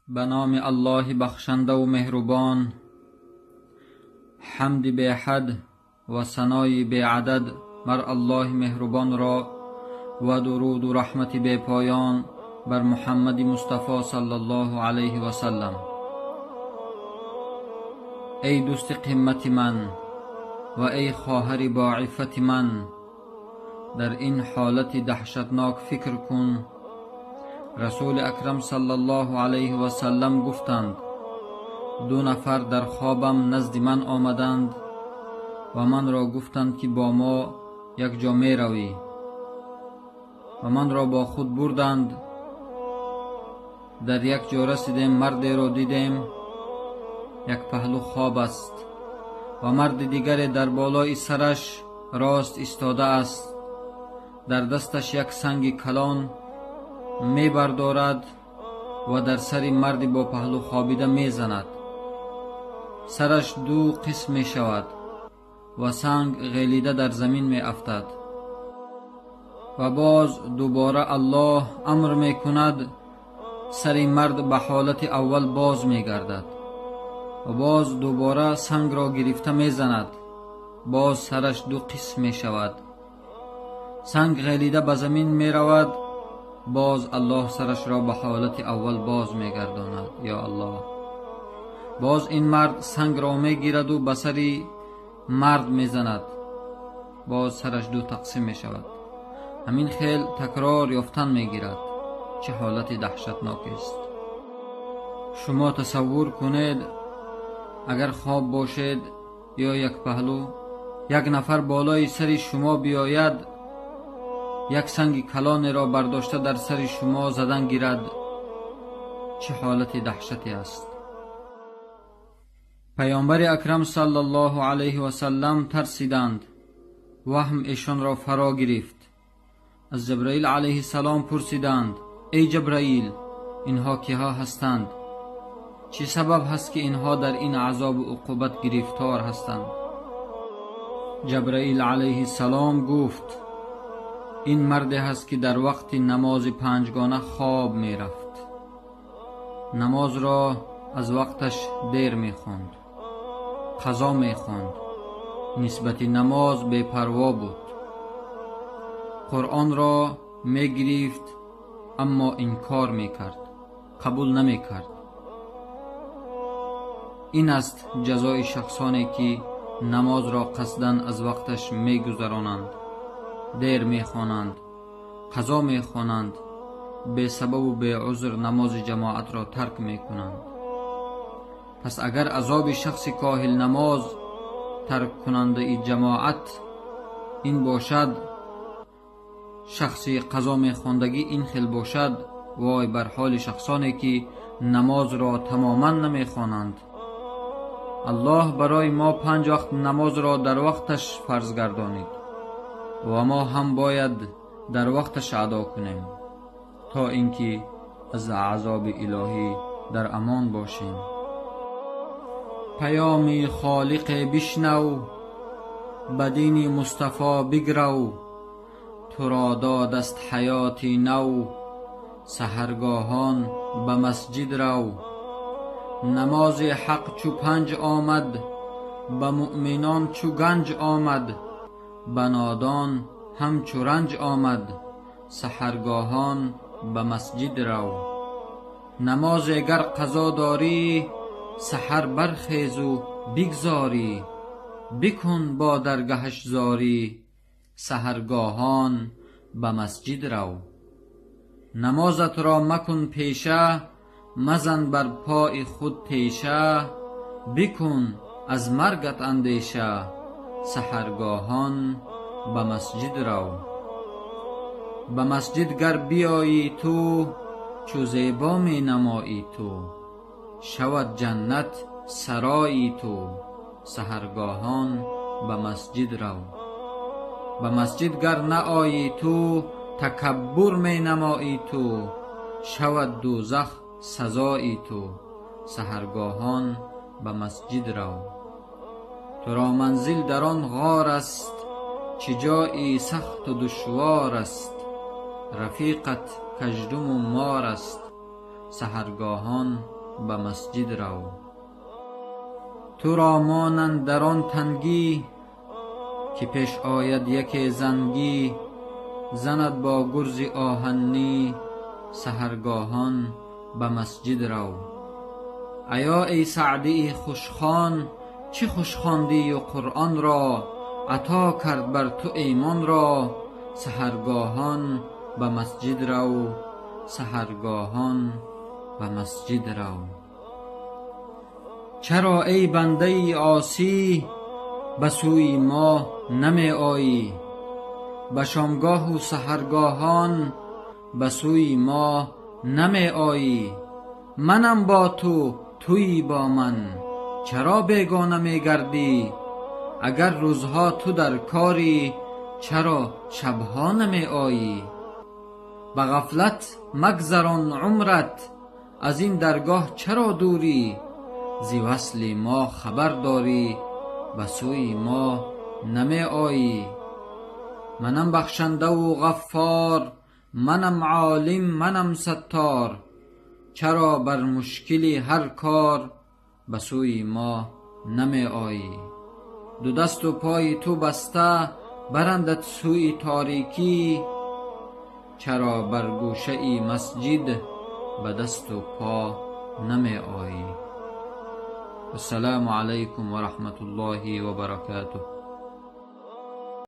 Ба номи Аллоҳи бахшандаву меҳрубон, ҳамди беҳад ва санои беадад бар Аллоҳи меҳрубонро ва дуруду раҳмати бепоён бар Муҳаммади Мустафо саллаллоҳу алайҳи васаллам. Эй дӯсти қимати ман ва эй хоҳари боиффати ман, дар ин ҳолати даҳшатнок фикр кун. Расули Акрам саллаллоҳу алайҳи васаллам гуфтанд: ду нафар дар хобам назди ман омаданд ва манро гуфтанд, ки бо мо якҷо меравӣ, ва манро бо худ бурданд. Дар як ҷо расидем, мардеро дидем, як паҳлӯ хоб аст ва марди дигаре дар болои сараш рост истодааст, дар дасташ як санги калон мебардорад ва дар сари марди бо паҳлӯ хобида мезанад. Сараш ду қисм мешавад ва санг ғелида дар замин меафтад. Ва боз дубора Аллоҳ амр мекунад, сари мард ба ҳолати аввал боз мегардад ва боз дубора сангро гирифта мезанад, боз сараш ду қисм мешавад, санг ғелида ба замин меравад, боз Аллоҳ сарашро ба ҳолати аввал боз мегардонад. Ё Аллоҳ! Боз ин мард сангро мегираду ба сари мард мезанад, боз сараш ду тақсим мешавад. Ҳамин хел такрор ёфтан мегирад. Чӣ ҳолати даҳшатнокест! Шумо тасаввур кунед, агар хоб бошед ё як паҳлӯ, як нафар болои сари шумо биёяд, як санги калонеро бардошта дар сари шумо задан гирад, чӣ ҳолати даҳшате аст! Паёмбари Акрам саллаллоҳу алайҳи васаллам тарсиданд, ваҳм эшонро фаро гирифт. Аз Ҷабраил алайҳиссалом пурсиданд: эй Ҷабраил, инҳо киҳо ҳастанд? Чӣ сабаб ҳаст, ки инҳо дар ин азобу уқубат гирифтор ҳастанд? Ҷабраил алайҳиссалом гуфт: ин марде ҳаст, ки дар вақти намози панҷгона хоб мерафт, намозро аз вақташ дер мехонд, қазо мехонд, нисбати намоз бепарво буд, Қуръонро мегирифт, аммо инкор мекард, қабул намекард. Ин аст ҷазои шахсоне, ки намозро қасдан аз вақташ мегузаронанд, дер мехонанд, қазо мехонанд, бесабабу беузр намози ҷамоатро тарк мекунанд. Пас агар азоби шахси коҳилнамоз, тарккунандаи ҷамоат ин бошад, шахси қазо мехондагӣ ин хел бошад, вой бар ҳоли шахсоне, ки намозро тамоман намехонанд. Аллоҳ барои мо панҷ вақт намозро дар вақташ фарз гардонид ва мо ҳам бояд дар вақташ адо кунем, то ин ки аз азоби илоҳӣ дар амон бошем. Паёми Холиқе бишнав, ба дини Мустафо биграв, туро додаст ҳаёти нав, саҳаргоҳон ба масҷид рав. Намози ҳақ чу панҷ омад, ба муъминон чу ганҷ омад, ба нодон ҳамчу ранҷ омад, саҳаргоҳон ба масҷид рав. Намозе гар қазо дорӣ, саҳар бархезу бигзорӣ, бикун бо даргаҳаш зорӣ, саҳаргоҳон ба масҷид рав. Намозатро макун пеша, мазан бар пои худ теша, бикун аз маргат андеша, саҳаргоҳон ба масҷид рав. Ба масҷид гар биёӣ ту, чу зебо менамоӣ ту, шавад ҷаннат сарои ту, саҳаргоҳон ба масҷид рав. Ба масҷид гар наоӣ ту, такаббур менамоӣ ту, шавад дӯзах сазои ту, саҳаргоҳон ба масҷид рав. Туро манзил дар он ғор аст, чӣ ҷои сахту душвор аст, рафиқат каждуму мор аст, Саҳаргоҳон ба масҷид рав. Туро монанд дар он тангӣ, ки пеш ояд яке зангӣ, занад бо гурзи оҳанӣ, саҳаргоҳон ба масҷид рав. Аё эй Саъдии хушхон, чӣ хуш хондию Қуръонро, ато кард бар ту имонро, саҳаргоҳон ба масҷид рав, саҳаргоҳон ба масҷид рав. Чаро эй бандаи осӣ, ба сӯи мо намеоӣ? Ба шомгоҳу саҳаргоҳон ба сӯи мо намеоӣ. Манам бо ту, туӣ бо ман, чаро бегона мегардӣ? Агар рӯзҳо ту дар корӣ, чаро шабҳо намеоӣ? Ба ғафлат магзарон умрат, аз ин даргоҳ чаро дурӣ? Зи васли мо хабар дорӣ, ба сӯи мо намеоӣ. Манам бахшандаву ғаффор, манам олим, манам саттор. Чаро бар мушкили ҳар кор ба сӯи мо намеоӣ? Ду дасту пои ту баста, барандат сӯи торикӣ. Чаро бар гӯшаи масҷид ба дасту по намеоӣ? Ассалому алайкум ва раҳматуллоҳи ва баракотуҳ.